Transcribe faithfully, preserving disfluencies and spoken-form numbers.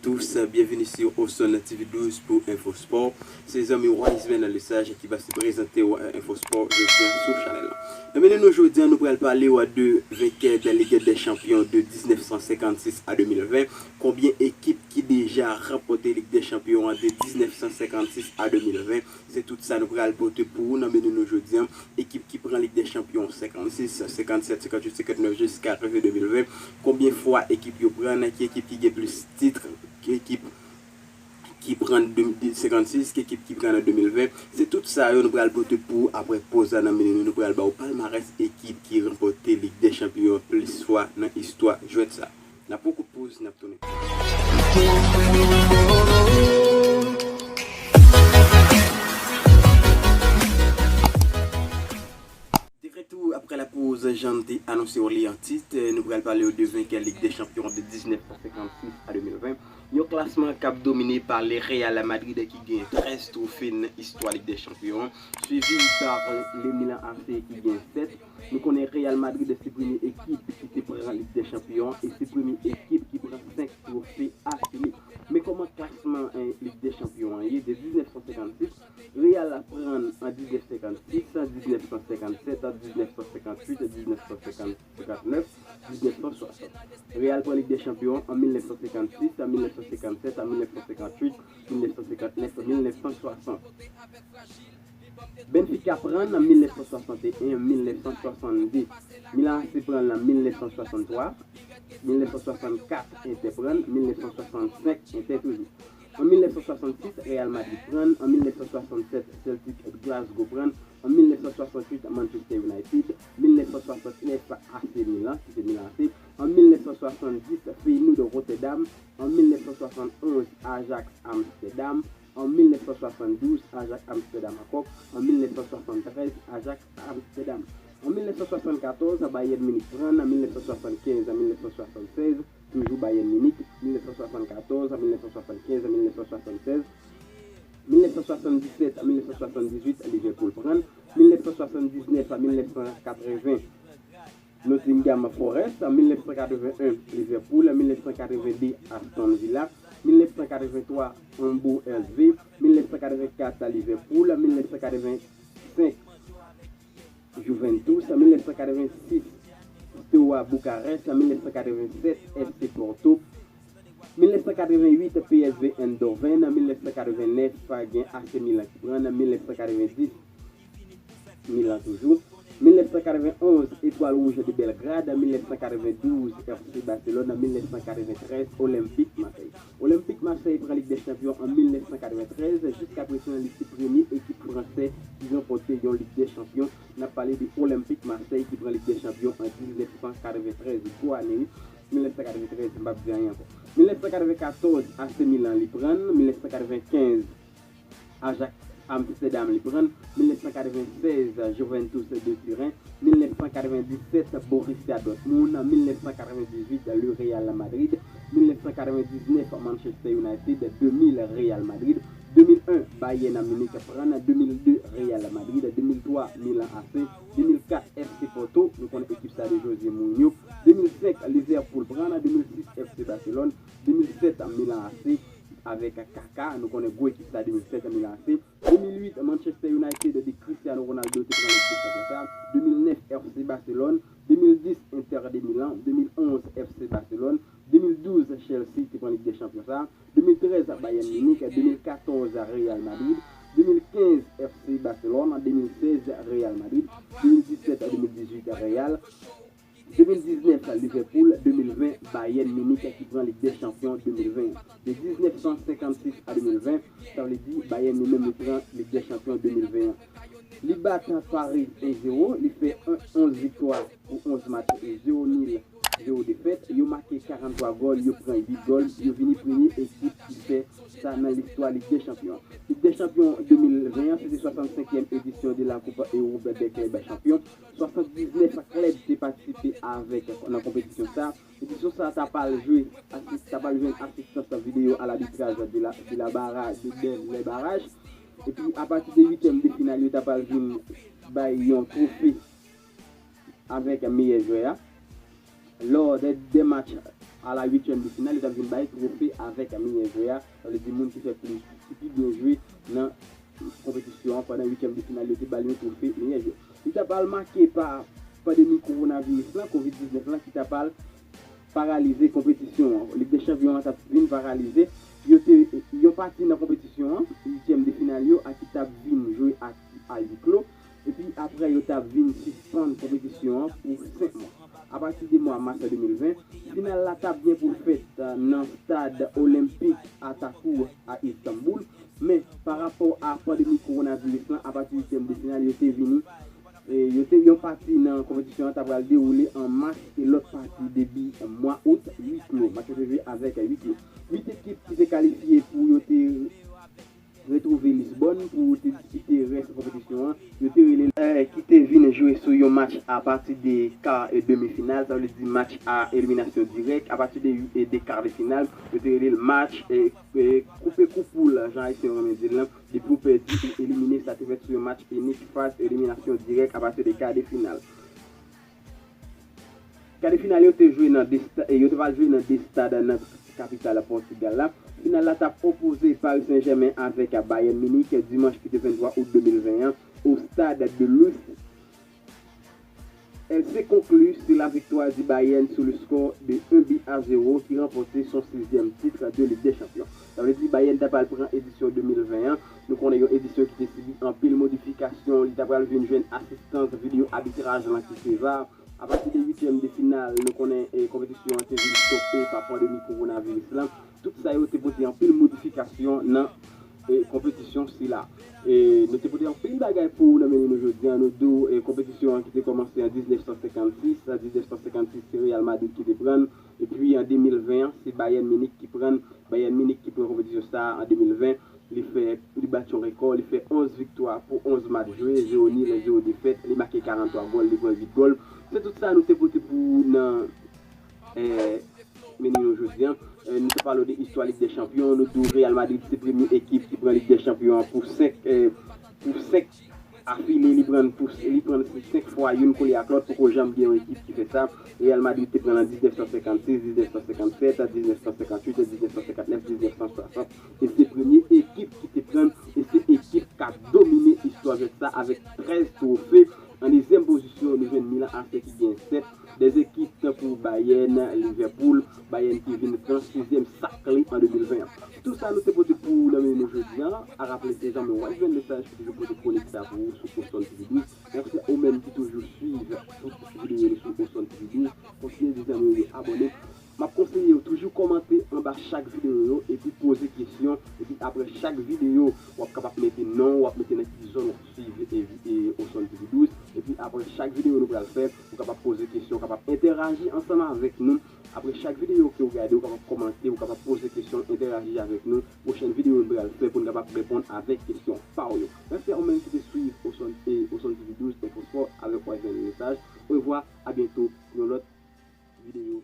Tous, byenvini sou Oson T V douz pou Enfo Spò. Se zanmi Wiseman Le Sage ki pase prezante w Enfo Spò jodi a sou chanèl la. Nan meni nou jodi a, nou pral pale w de venkè de Ligue des Champions de mil nèf san senkannsis a de mil ven. Konbyen ekip ki deja ranpòte Ligue des Champions an de mil nèf san senkannsis a de mil ven? Se tout sa nou pral pote pou ou nan meni nou jodi a. Ekip ki pran Ligue des Champions senkannsis, senkannsèt, senkannuit, senkannèf jiska rive de mil ven. Konbyen fwa ekip yo pran, ki ekip ki gen plis tit, ki ekip ki pran de, de, senkannsis, ki ekip ki pran an de mil ven. Se tout sa yo nou pral pote pou ou apre poz la nan meni nou. Nou pral ba w palmarès ekip ki ranpòte Ligue des Champions plis fwa nan istwa jwèt sa. N ap pran kout poz, n ap tounen. Deretou apre lapoz, jan m te anonse w li an tit, nou pral pale w de venkè Ligue des Champions de mil nèf san senkannsis a de mil ven. Yon klasman k ap domine pa le Real Madrid ki gen trèz twofe nan istwa Ligue des Champions, swivi pa le Milan A C ki gen sèt. Nou konnen Real Madrid se premye ekip ki te pran Ligue des Champions e se premye ekip ki pran senk twofe afile. Men kòman klasman, eh, Ligue des Champions an ye? De mil nèf san senkannsis, Real pran an mil nèf san senkannsis, mil nèf san senkannsèt, mil nèf san senkannuit, mil nèf san senkannnèf, mil nèf san swasant. Real pran Ligue des Champions an mil nèf san senkannsis, mil nèf san senkannsèt, mil nèf san senkannuit, mil nèf san senkannnèf, mil nèf san swasant. Benfica pran an mil nèf san swasanteyen, mil nèf san swasannde. Milan A C pran an mil nèf san swasanntwa, mil nèf san swasannkat Inter pran, mil nèf san swasannsenk Inter toujou. An mil nèf san swasannsis, Real Madrid pran, an mil nèf san swasannsèt, Celtic Glasgow pran, an mil nèf san swasannuit, Manchester United, mil nèf san swasannnèf, A C Milan, ki se Milan A C, an mil nèf san swasanndis, Feyenoord Rotterdam, an mil nèf san swasannonz, Ajax Amsterdam, an mil nèf san swasanndouz, Ajax Amsterdam ankò, an mil nèf san swasanntrèz, Ajax Amsterdam. An mil nèf san swasannkatòz, Bayern Munich pran, an mil nèf san swasannkenz, an mil nèf san swasannsèz, toujou Bayern Munich, mil nèf san swasannkatòz, an mil nèf san swasannkenz, an mil nèf san swasannsèz, mil nèf san swasanndisèt, an mil nèf san swasanndizuit, Liverpool pran, mil nèf san swasanndiznèf, an mil nèf san katreven, Nottingham Forest, an mil nèf san katreven en, Liverpool, an mil nèf san katreven de, Aston Villa, mil nèf san katreven twa, Hambourg S V, mil nèf san katreven kat, Liverpool, mil nèf san katreven senk, Juventus, mil nèf san katreven sis, Steaua Bucarest, mil nèf san katreven sèt, F C Porto, mil nèf san katreven uit, P S V Eindhoven, mil nèf san katreven nèf, gen A C Milan ki pran, mil nèf san katreven dis, Milan toujou, mil nèf san katreven onz, Étoile Rouge de Belgrade, mil nèf san katreven douz, F C Barcelone, mil nèf san katreven trèz, Olympique Marseille. Olympique Marseille pran Ligue des Champions an mil nèf san katreven trèz, jiska prezan li se premye ekip fransè ki ranpòte yon Ligue des Champions. N ap pale de Olympique Marseille ki pran Ligue des Champions an mil nèf san katreven trèz, gwo ane wi. Mil nèf san katreven trèz, m p ap di anyen ankò. Mil nèf san katreven katòz, A C Milan li pran, mil nèf san katreven kenz, Ajax Amsterdam li pran, mil nèf san katreven sèz, Juventus de Turin, mil nèf san katreven disèt, Borussia Dortmund, mil nèf san katreven dizuit, le Real Madrid, mil nèf san katreven diznèf, Manchester United, de mil, Real Madrid, de mil en, Bayern Munich pran, de mil de, Real Madrid, de mil twa, Milan A C, de mil kat, F C Porto, nou konnen ekip sa de José Mourinho, de mil senk, Liverpool pran, de mil sis, F C Barcelone, de mil sèt, Milan A C, avèk Kaka, nou konnen gwo ekip sa de mil sèt, Milan A C, de mil uit, Manchester United de Cristiano Ronaldo te pran Ligue des Champions sa, de mil nèf, F C Barcelone, de mil dis, Inter de Milan, de mil onz, F C Barcelone, de mil douz, Chelsea te pran Ligue des Champions sa, de mil trèz, Bayern Munich, de mil katòz, Real Madrid, de mil kenz, F C Barcelone, de mil sèz, Real Madrid, de mil disèt, de mil dizuit, Real, de mil diznèf, Liverpool, de mil ven, Bayern Munich ki pran Ligue des Champions de mil ven. De mil nèf san senkannsis a de mil ven, sa vle di Bayern li menm li pran Ligue des Champions de mil ven an. Li bat Paris en zéro, li fè onz viktwa pou onz match e zéro nil, zéro defèt. Yo make karant twa gòl, yo pran uit gòl, yo vini premye ekip ki fè sa nan listwa Ligue des Champions. Ligue des Champions de mil ven an, se te swasannsenkyèm edisyon de la Coupe Europe des Clubs Champions. Swasanndiznèf klèb te patisipe avèk nan konpetisyon sa. Edisyon sa ta pral jwe, asis, ta pral jwenn asistans videyo alabitraj de la, de la baraj, de, de, les barrages. Epi apati de uityèm de final, yo ta pral vin bay yon twofe avèk meyè jwè a. Lò de, de match a la uityèm de final, yo t ap vin bay twofe avèk meyè jwè a. Sa vle di moun ki fè plis, ki pi byen jwe nan konpetisyon an. Pandan uityèm de final, yo te ba l yon twofe meyè jwè. Li t ap al make pa pandemi kowonaviris lan, kovid diznèf lan, ki t ap al paralize konpetisyon an. Lig dè Chanpyon an t ap vin paralize. Yo te, yon pati nan konpetisyon an, uityèm de final yo, a ki t ap vin jwe a, a huis clos. Epi apre, yo t ap vin sispann konpetisyon an pou senk mwa. Apati de mwa mas de mil ven, final la t ap gen pou l fèt, eh, nan stad olenpik Atakou a Istanbul. Men, pa rapò a pandemi kowonaviris lan, apati uityèm de final, yo te vini, eh, yo te, yon pati nan konpetisyon an ta pral dewoule an mas e lòt pati debi mwa out, huis clos. Match yo te jwe avèk huis clos. Uit ekip ki te kalifye pou yo te retwouve Lisbòn pou te diskite rès konpetisyon an. Yo te rele, eh, ki te vin jwe sou yon match apati de kar e demi final, sa vle di match a eliminasyon dirèk. Apati de, eh, de kar de final, yo te rele l match, eh, eh, koupe kou poul, jan ayisyen yo renmen di l lan. Depi w pèdi, ou elimine, sa te fèt sou yon match inik, faz eliminasyon dirèk apati de kar de final. Kar de final yo te jwe nan de sta-, yo te pral jwe nan de stad nan kapital Pòtigal la. Final la t ap opoze Paris Saint-Germain avèk Bayern Munich dimanch ki te venntwa out de mil ven an au stade de Luz. Elle s'est conclue sur la victoire du Bayern sur le score de un but à zéro qui remporte son sixième titre de Ligue des Champions. Sa vle di Bayern ta pral pran edisyon de mil ven an. Nou konnen yon edisyon ki te sibi anpil modifikasyon. Li ta pral vin jwenn asistans videyo abitraj lan ki se VAR. Apati de uityèm de final, nou konnen, eh, konpetisyon an te vin stope pa pandemi kowonaviris lan. Tout sa yo te pote anpil modifikasyon nan, eh, konpetisyon sila. E nou te pote anpil bagay pou ou nan meni nou jodi a. Nou di w, eh, konpetisyon an ki te kòmanse an diznèf san senkannsis. An diznèf san senkannsis, se Real Madrid ki te pran l. Epi an de mil ven an, se Bayern Munich ki pran l. Bayern Munich ki pran konpetisyon sa a an de mil ven. Li fè, li bat yon rekò, li fè onz viktwa pou onz match jwe, zewo nil, zewo defèt, li make karanntwa gòl, li pran uit gòl. Se tout sa nou te pote pou ou nan, eh, meni nou jodi a. Eh, nou te pale w de istwa Lig dè Chanpyon, nou di w Real Madrid se premye ekip ki pran Lig dè Chanpyon an pou senk, eh, pou senk afile, li pran pou, li pran senk fwa youn kole ak lòt, poko janm gen yon ekip ki fè sa. Real Madrid te pran l an diznèf san senkannsis, diznèf san senkannsèt, diznèf san senkantuit, diznèf san senkannnèf, diznèf san swasant. E se premye ekip ki te pran l, e se ekip k ap domine istwa jwèt sa avèk trèz twofe. An dezyèm pozisyon, nou jwenn Milan A C ki gen sèt. Dèz ekip tankou Bayern, Liverpool, Bayern ki vin pran sizyèm sak li an de mil ven an. Tout sa nou te pote pou ou nan meni nou jodi a. A raple se zanmi w Wise Band Message ki toujou pote konik sa pou ou sou Osonn T V douz. Mèsi a ou menm ki toujou swiv tout videyo nou sou Osonn T V douz. Kontinye di zanmi w yo abòne. M ap konseye w toujou kòmante anba chak videyo yo epi poze kesyon. Epi apre chak videyo, w ap kapab mete non w, w ap mete nan ki zòn w ap swiv e, e Osonn T V douz. Epi apre chak videyo nou pral fè, ou kapab poze kesyon, ou kapab entèraji ansanm avèk nou. Apre chak videyo ke w gade, ou kapab kòmante, ou kapab poze kesyon, entèraji avèk nou. Pwochèn videyo nou pral fè pou n kapab reponn avèk kesyon pa w yo. Mèsi a ou menm ki te swiv Osonn, e Osonn T V douz, Enfo Spò avèk Wise Band Message. Orevwa, a byento pou yon lòt videyo.